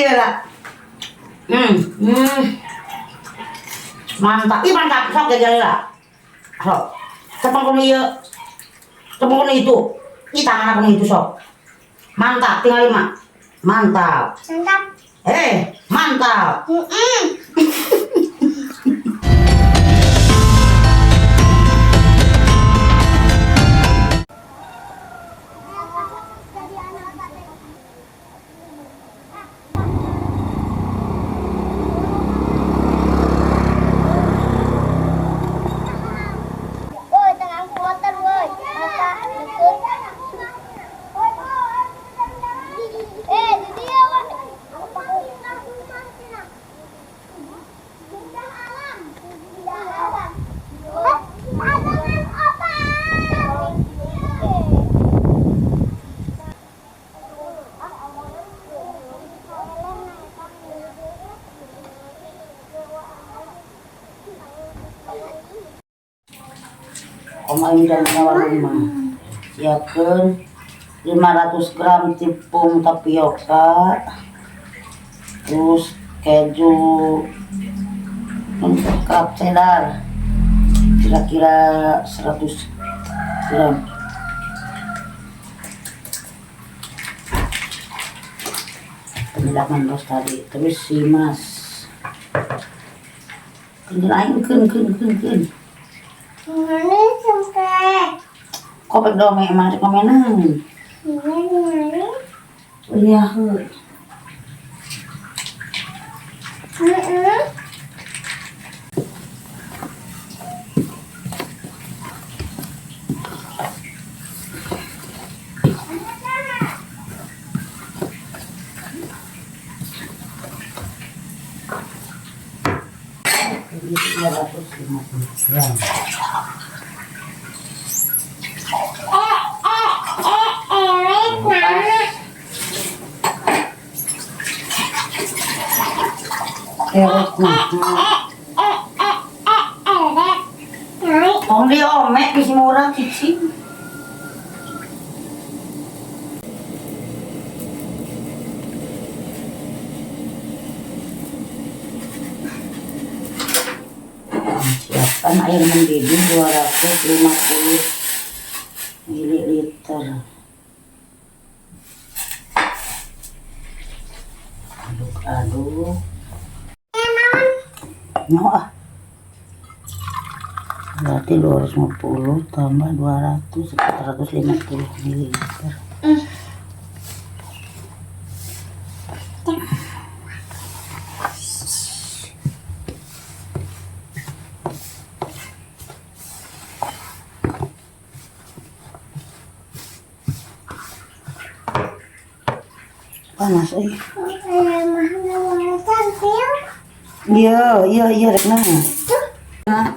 Iya. Mantap. Ih, mantap. Sok jajan lah. Sok. Tepung kuno ieu. Tepung kuno itu. Ih, tangan aku itu sok. Mantap, tinggal 5. Mantap. Mantap. Mantap. Woi, tengah motor, woi. Apa? Deket. Eh, di dia, woi. Oma ini dan kawan rumah. Siapkan 500 gram tepung tapioka, terus keju lengkap cheddar kira-kira 100 gram. Penyedapan bos tadi, terus si mas keun keun keun keun keun. Mana sampai? Kopek dong, emang komenan. Mana? Iya, heuh. Ini 350 gram. Erek nah. Tong di ome bisi murah cicing. Siapkan air mendidih 250 mililiter. Aduk-aduk. No ah. Berarti 250 tambah 200, 450 mililiter. Panas eh. Iya, iya, iya, rek nah. Nah.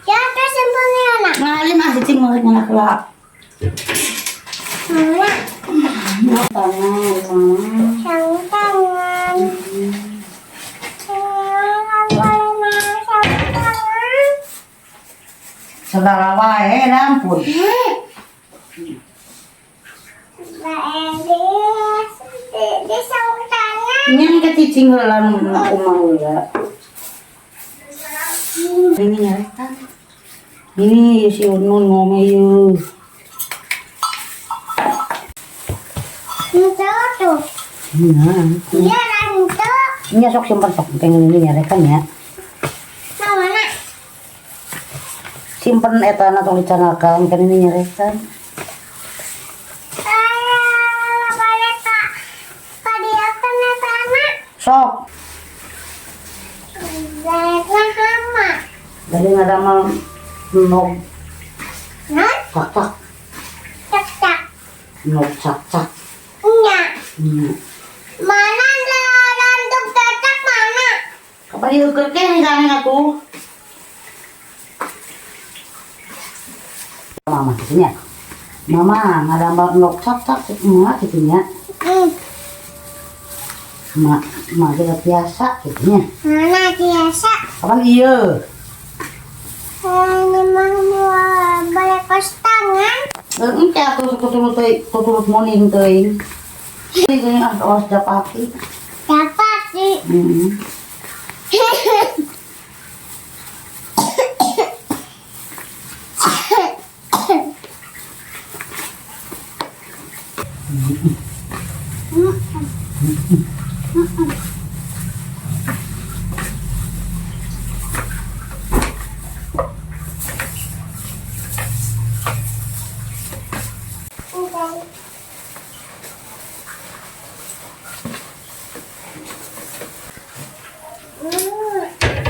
Ya, terus simpelnya anak. Ngalim ah cicing ngorek ngalah kelak. Mana? Tangan, mama. Sarung tangan. Sarung tangan. Segala wae ampun. Di sarung tangan. Ini ke cicing heula nu aku mau ya. Ini nyarekan. Ini si Unun ngomong yeuh. Itu tuh. Nah, Iya, lanjut. ini sok simpen sok pengen ini nyarekan ya. Mana? Simpen eta na tong dicanakan kan ini nyarekan. Sok. Dari ngadamel nog cak cak. Nog cak cak. Mana lantuk cacak mana? Kapan diukur ke nih aku? Mama gitunya. Mama ngadamel nog cak cak emak gitunya. Mak, mak tidak biasa gitunya. Mana biasa? Kapan iya? Ini mah mau balik kos tangan. Engke atuh kuturut teuing, kuturut muning teuing. Ini ah awas japati. Dapat sih. Heeh.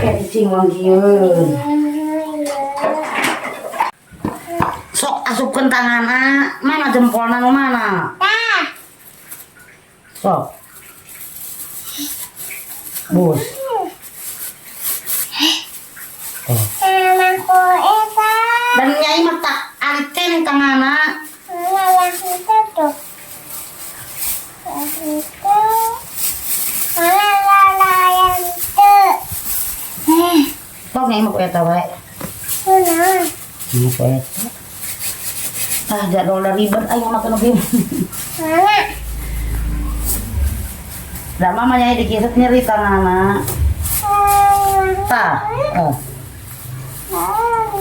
Kayak cicing wang sieun. Sok asupkeun tanganna, mana jempolna nu mana? Tah. Sok. Bus. Oh. Mamaku eta. Dan nyai mah tak anten tanganna. Mama itu tuh. Itu. Mama lala yang itu. Sok nyai mah ku eta wae. Mana? Mah ku eta. Ah, jadwal ribet aing mah makan oge. Mana? Da mama nyai dikisut nyeri tanganna. Tah. Oh.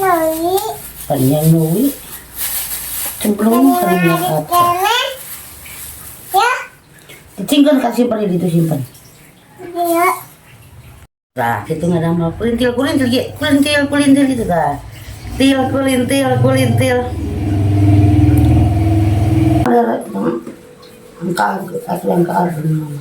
Noi. Kalian nui. Cemplung sering apa. Ya. Dicingkan kasih simpan di itu simpan. Ya. Nah, itu nggak ada mau kulintil kulintil gitu, kulintil kulintil gitu kan. Til kulintil kulintil. Ada angka atau angka mama.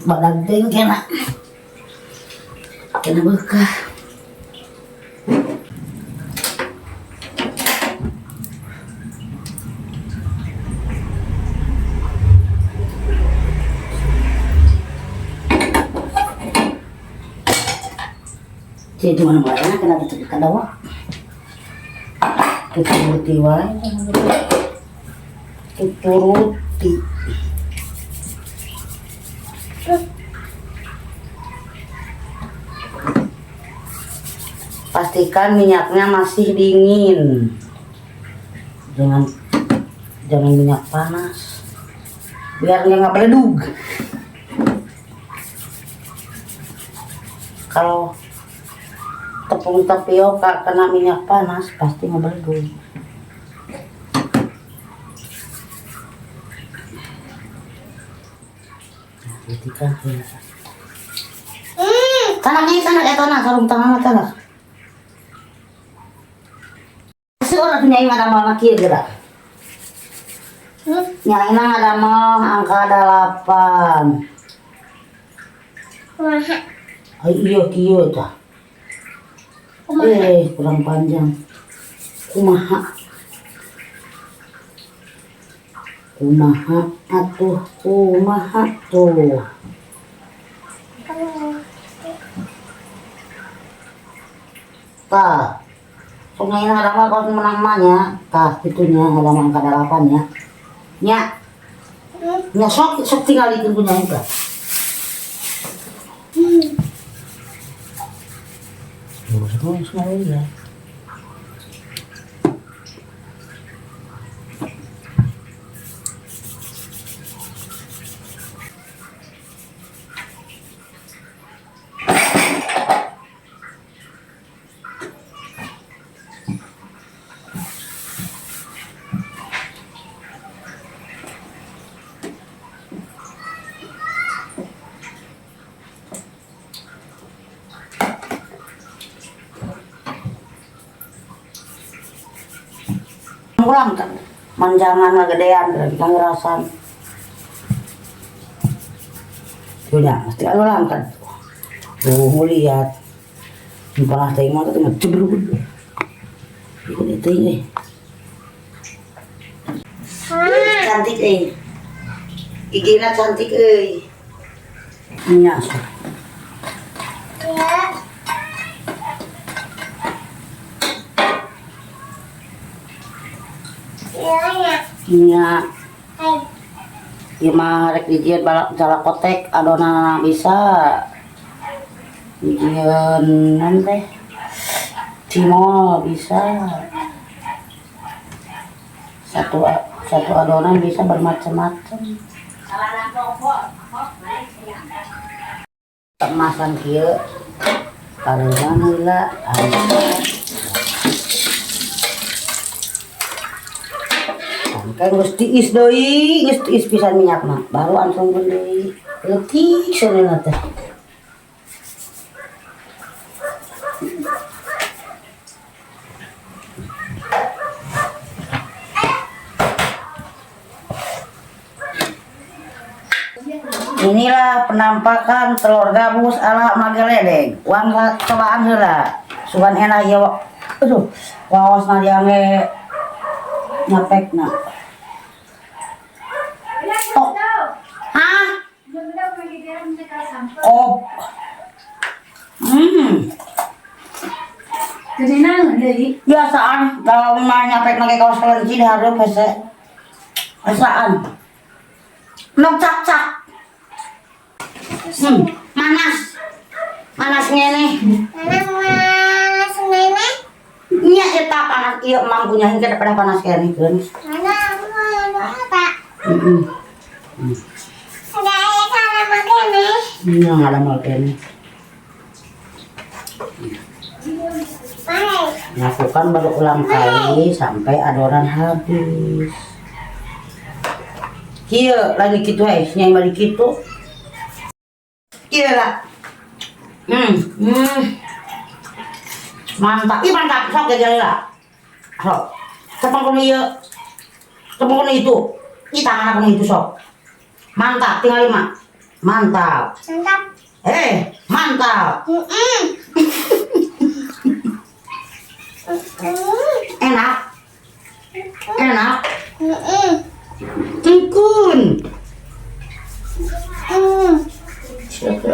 Badag deng kena. Kena bekah. Jadi mana mana kena tutup kadawa. Tuturuti wae. Tuturuti. Pastikan minyaknya masih dingin. Jangan jangan minyak panas. Biar nggak beledug. Kalau tepung tapioka kena minyak panas pasti ngebeledug. Nah, gitu kan. Tanah nih, tanah, tanah, sarung tangan, tanah. Seueur atuh nyai ngadamel kieu geura. Nyai ngadamel angka 8. Kumaha? Ai iya kieu tah. Kumaha? Kurang panjang. Kumaha? Kumaha atuh kumaha tuh. Tah. Sok nyai ngadamel kalau menang mah nya. Tah kitunya ngadamel angka 8 nya. Nya. Nya sok sok tingalikeun ku nyai tah. Semua ya. Kurang kan manjangan gedean berarti kan ngerasan. Sudah, mesti ulang kan. Tuh lihat. Panas teh mah tuh jebrug. Ikut itu ini. Cantik eh. Gigina cantik euy. Nya. Ya. Ya. Nya. Hai. Ieu mah rek dijieun balak jalakotek adonan bisa. Dijieun naon teh? Cimol bisa. Satu satu adonan bisa bermacam-macam. Kemasan kieu pareuman heula. Sampai geus tiis deui, geus tiis pisan minyakna, baru ansongkeun deui. Leutik seuneu teh. Inilah penampakan telur gabus ala Mageledeg. Uang cobaan heula. Sugan enak ya. Aduh, waosna diange nyapekna. Oh. Hah? Kop. Jadi naon deui? Biasaan kalau mah nyapekna ke kaos kelenci di hareup hese. Biasaan. Nok cak-cak. Manas. Manas ngene. Mana mas nenek? Nya eta panas ieu emang punya hingga pada panas kene keun. Mana mana apa? Heeh. Ada ayah kalau makan nih. Nya ngalamel kene. Mai. Lakukan berulang kali sampai adonan habis. Kieu lagi kitu heh, nya balik kitu. Kieu lah. Mantap. Ih mantap, sok jajan lah. Sok. Tepung kuno ieu. Tepung kuno itu. Ih tangan aku itu sok. Mantap, tinggal 5. Mantap. Mantap. Mantap. Enak. Enak. Tungkun. Siapa?